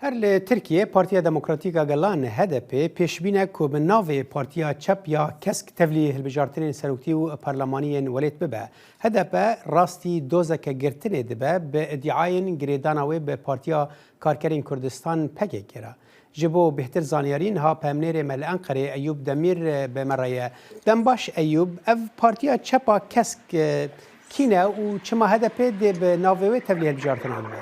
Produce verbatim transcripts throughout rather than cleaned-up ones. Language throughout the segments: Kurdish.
Her li Tirkiyê Partiya Demokratîk a Gelan, H D P, pêşbîn e ku bi navê Partiya Çep ya Kesk tevlî hilbijartinên seroktî û parlemanî yên welêt bibe. H D P rastî dozeke girtinê dibe bi îdiayên girêdana wê bi Partiya Karkerên Kurdistan, P K K, re. Ji bo bêhtir zanyarî, niha peyamnêrê me li Enqerê Eyûb Demîr, e, bi me re ye. Dem baş Eyûb, ev Partiya Çep a Kesk, e, kî ne û çima H D P dê bi navê wê tevlî hilbijartinan be?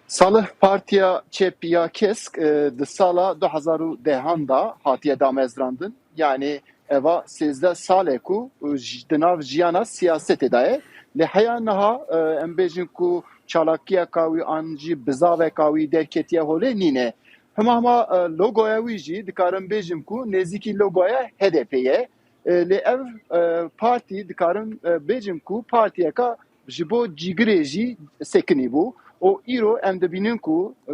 Salih, Partiya Çep ya Kesk, e, di sala du hezar û dehan de hatiye damezrandin. Yanî eva sêzdeh sal e ku, e, j-, di nav jiyana siyasetê de ye. Lê heya niha, e, em bêjin ku çalakiyeka wî an jî bizaveka wî derketiye holê nîne. Hema hema, e, logoya wî jî dikarim bêjim ku nêzîkî logoya H D P ye. E, lê ev, e, partî dikarim, e, bêjim ku partiyeka ji bo cîgirê jî sekinî bû. Û îro em dibînin ku, e,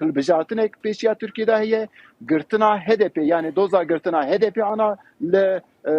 hilbijartinek pêşiya Tirkiyê de heye, girtina H D P, yanî doza girtina H D P ana li, e,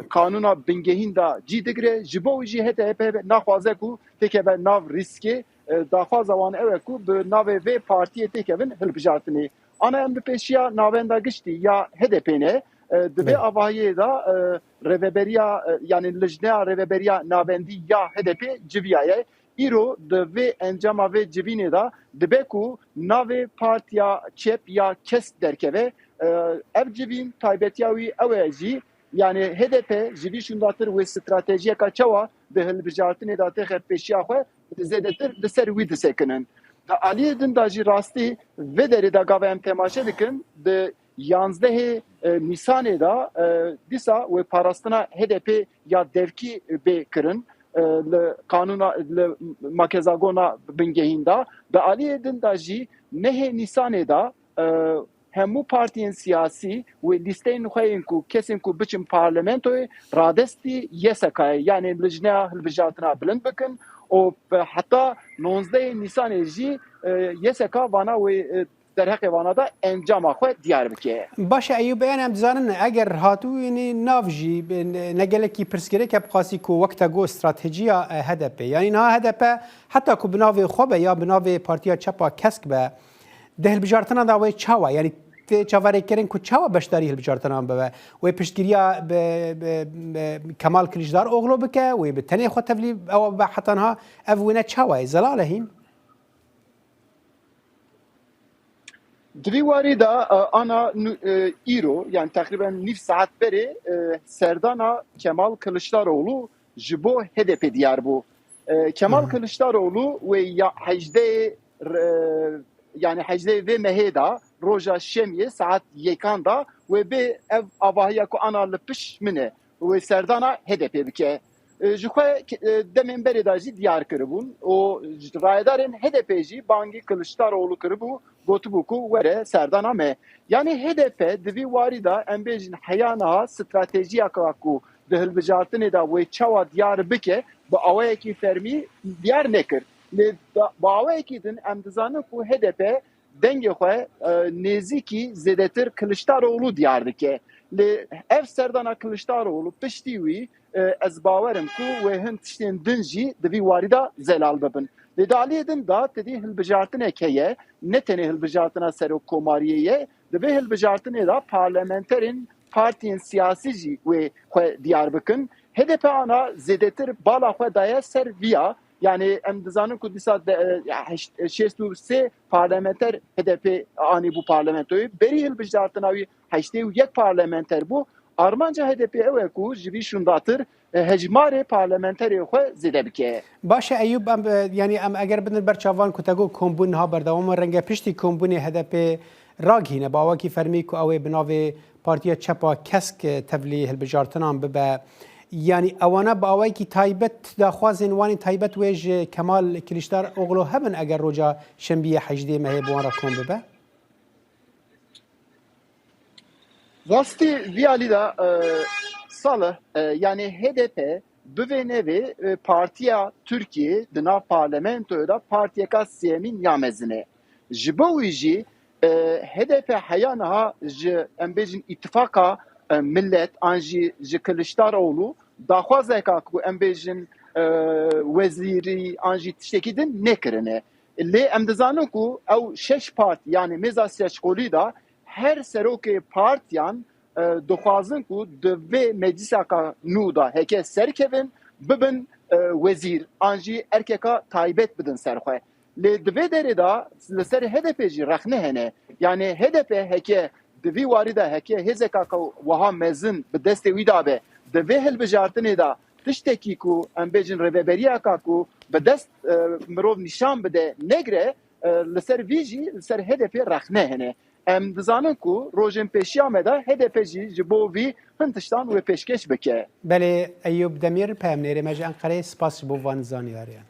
kanûna bingehîn de cî digire. Ji bo wî jî H D P naxwaze ku têkeve nav rîskê. E, daxwaza wan ew e ku bi navê vê partiyê têkevin hilbijartinê. Ana em bi pêşiya navenda giştî ya H D P ne, e, di vê Belê. avahiyê de, e, rêveberiya, e, yanî lijneya rêveberiya navendî ya H D P civiyaye. Îro di vê encama vê civînê de dibe ku navê Partiya Çep ya Kesk derkeve. E, ev civîn taybetiya wî ew e jî, yanî H D P ji vî şûndatir wê stratejiyeka çawa di hilbijartinê de têxe pêşiya xwe, zêdetir li ser wî disekinin. Di aliyê din de jî rastî vê derê de gava em temaşe dikin, di yanzdehê, e, Nîsanê de, e, dîsa wê parastina H D P ya devkî bê kirin, e, li kanûna, li makezagona bingehîn de. Di aliyê din de jî nehê Nîsanê de, e, hemû partiyên siyasî wê lîsteyên xwe yên ku kesên ku biçin parlamentoyê radestî Y S K'yê, yanî lijneya hilbijartina bilind bikin û heta nonzdehê Nîsanê jî, e, Y S K vana wê, e, derheqê vana da encama xwe diyar bike. Baş e Eyûb, yanî em dizanin eger hatibûyînî nav jî ne gelekî pirsgirêk e, bi qasî ku wek te got stratejiya, e, H D P. Yanî niha H D P heta ku bi navê xwe be ya bi navê Partiya Çep a Kesk be, di hilbijartina de wê çawa? Yanî tê çaverêkirin ku çawa beşdarî hilbijartinan bibe? Wê piştgiriya bi, bi, bi Kemal Kiliçdaroglu bike, wê bi tenê xwe tevlî ew bibe heta niha? Ev wêne çawa ye? Zelal e hîn? Di vî warî de, e, ana nu-, e, îro, yani teqrîben nîv saet berê, e, serdana Kemal Kiliçdaroglu ji bo H D P diyar bû. E, Kemal Hı hı. Kiliçdaroglu wê ya hejdeh re-, yani hejdeh vê mehê de roja şemiyê saet yekan de wê bê ev avahiya ku ana li pişt min e, wê serdana H D P bike. E, ji xwe, e, demên berê de jî diyar kiribûn û rayedarên H D P jî bangî Kiliçdaroglu kiribû, gotibû ku were serdana me. Yani H D P di vî warî de em bêjin heya niha stratejiyeka ku di hilbijartinê de wê çawa diyar bike, bi awayekî fermî diyar nekir. Lê da-, bi awayekî din em dizanin ku H D P dengê xwe, e, nêzîkî zêdetir Kiliçdaroglu diyar dike. Lê ev serdana Kiliçdaroglu piştî wî, e, ez bawer im ku wê hin tiştên din jî di vî warî de zelal bibin. Lê di aliyê din de tedî hilbijartinek heye, ne tenê hilbijartina serokkomariyê ye, di vê hilbijartinê de parlamenterên partiyên siyasî jî wê xwe diyar bikin. H D P ana zêdetir bala xwe daye ser viya, yani em dizanin ku dîsa de, e, ya heşt-, şêst û sê parlamenter H D P anî bû parlamentoyê. Berî hilbijartina wî heştê û yek parlamenter bû. Armanca H D P ew e ku ji vî şûndatir, e, hejmarê parlamenterê xwe zêde bike. Baş e Eyûb, em, e, yani em eger bidin ber çavan ku te got kombûn niha berdewam e, renge piştî kombûnê H D P ragihîne, bi awakî fermî ku ew ê bi navê Partiya Çep a Kesk, e, tevlî hilbijartinan bibe. Yani ewana bi awayekî taybet daxwazên wan ên taybet wê ji Kemal Kiliçdaroglu hebin eger roja şembiyê hejdê mehê bi wan re kom bibe? Rastî vî alî de, e, Salih, e, yani H D P bivê nevê, e, partiya Tirkiyê di nav parlamentoyê de partiyeka sêyemîn ya mezin e. Ji bo wî jî, e, H D P heya niha ji, em bêjin, îtifaka, e, millet an jî ji Kiliçdaroglu daxwazeka ku em bêjin, e, wezîrî an jî tiştekî din nekirine. Lê em dizanin ku ew şeş part, yani mêza seçkolî de her serokê partiyan, e, dixwazin ku di vê meclîsaka nû de heke serkevin, bibin, e, wezîr an jî erkeka taybet bidin ser xwe. Lê di vê derê de li ser H D P jî rexne hene. Yani H D P heke di vî warî de heke hêzeka ku wiha mezin bi destê wî de be, di vê hilbijartinê de tiştekî ku em bêjin rêveberiyeka ku bi dest, e, mirov nîşan bide negre, e, li ser vî jî li ser H D P rexne hene. Em dizanin ku rojên pêşiya me de H D P jî ji bo vî hin tiştan wê pêşkêş bike. Belê, Eyûb Demîr, peyamnêrê me ji Enqereyê, spas ji bo van zanyariyan.